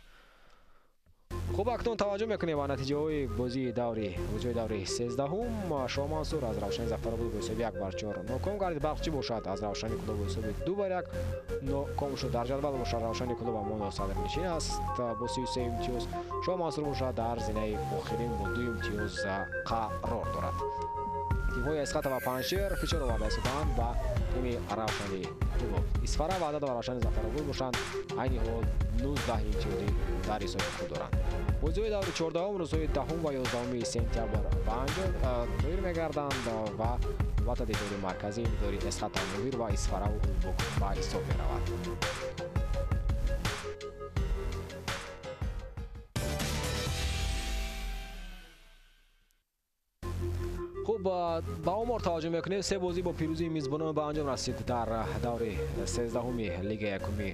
Хуб, акнун таваҷҷӯҳ мекунем ба натиҷаҳои бозии даври 13-ум. Шоҳ Мансур аз Равшани Зафаробод бо ҳисоби 1-4 ноком гардид. Барқчӣ бошад аз Равшани Кӯлоб бо ҳисоби 2-1 ноком шуд. Дар ҷадвал бошад Равшани Кӯлоб ҳамоно садрнишин аст бо 33 имтиёз. Шоҳ Мансур бошад дар зинаи охирин бо 2 имтиёз қарор дорад. Тимҳои Эсхата ва Панҷшер фишор оварда истоданд ба тими Равшани Кӯлоб. Исфара, Ваҳдат ва Равшани Зафаробод бошанд айни ҳол 19 имтиёзи дар ҳисоби худ доранд. Бозиҳои даври 14-ум рӯзҳои 10 ва 11 сентябр ба анҷом доир мегарданд ва албатта дидори марказӣ дидори Эсхата, Муҳир ва Исфараву Улбук ба ҳисоб меравад. Хуб, ба омор таваҷҷӯҳ мекунем. Се бозӣ бо пирӯзии мизбонон ба анҷом расид дар даври 13-уми лигаи якуми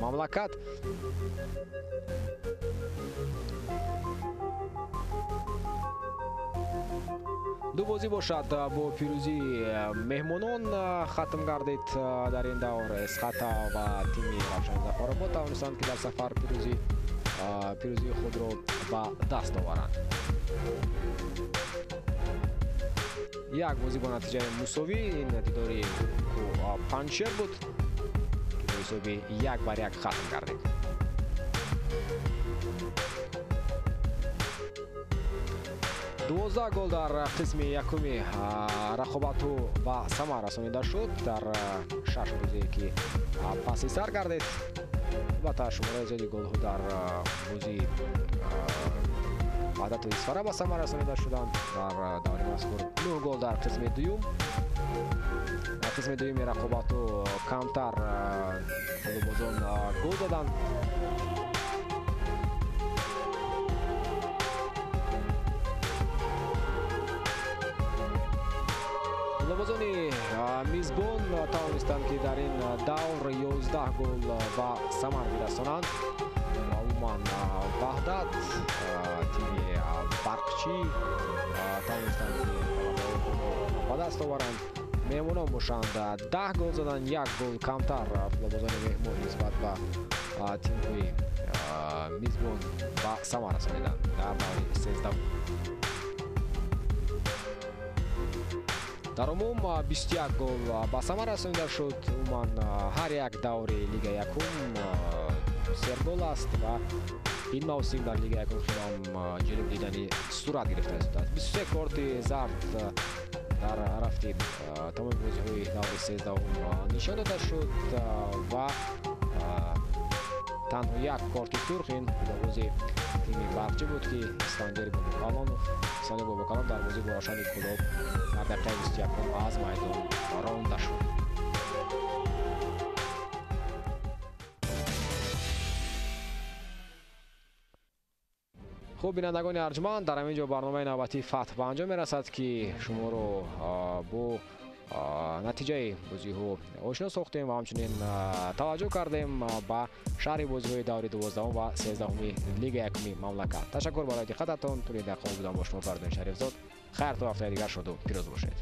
мамлакат. Ду бозӣ бошад бо пирӯзии меҳмонон хатм гардид дар ин давр. Эсхата ва тими Равшани Зафаробод тавонистанд ки дар сафар пирӯзии худро ба даст оваранд. Як бозӣ бо натиҷаи мусовӣ, ин дидори Панҷшер буд ки бо ҳисоби 1-1 хатм гардид. 12 гол дар қисми якуми рақобату ба самар расонида шуд дар 6 бозие ки паси сар гардид. Албатта шумораи зиёди голҳо дар бозии Ваҳдату Исфара ба самар расонида шуданд. Дар даври мазкур 9 гол дар қисми дуюм. Дар қисми дуюми рақобату камтар голбозон гол заданд. Голбозони мизбон тавонистанд ки дар ин давр 11 гол ба самар бирасонанд. Умуман Ваҳдат, тими Барқчӣ тавонистанд ки ба даст оваранд. Меҳмонон бошанд 10 гол заданд, 1 гол камтар футболбозони меҳмон нисбат ба тимҳои мизбон ба самар расониданд дар даври 13. Дар умум 21 гол ба самар расонида шуд. Умуман ҳар як даври лига якум сергол аст ва ин мавсим дар лига якум хеле ҳам ҷолиб дидани сурат гирифта истодааст. 23 корти зард дар рафти тамоми бозиҳои даври 13 нишон дода шуд ва танҳо як корти сурх ин бозии тими Барқчӣ буд ки Искандари Бобокалонов дар бозӣ бо Равшани Кӯлоб дар дақиқаи 21 аз майдон ронда шуд. Хуб, бинандагони арҷманд, дар ҳамин ҷо барномаи навбатии Фатҳ ба анҷом мерасад ки шуморо бо натиҷаи бозиҳо ошно сохтем ва ҳамчунин таваҷҷӯҳ кардем ба шарҳи бозиҳои даври 12 ва 13 лигаи якуми мамлакат. Ташаккур барои диққататон. Тӯли дақиқаҳо будам бо шумо Фаридун Шарифзод. Хайр, то ҳафтаи дигар шоду пирӯз бошед.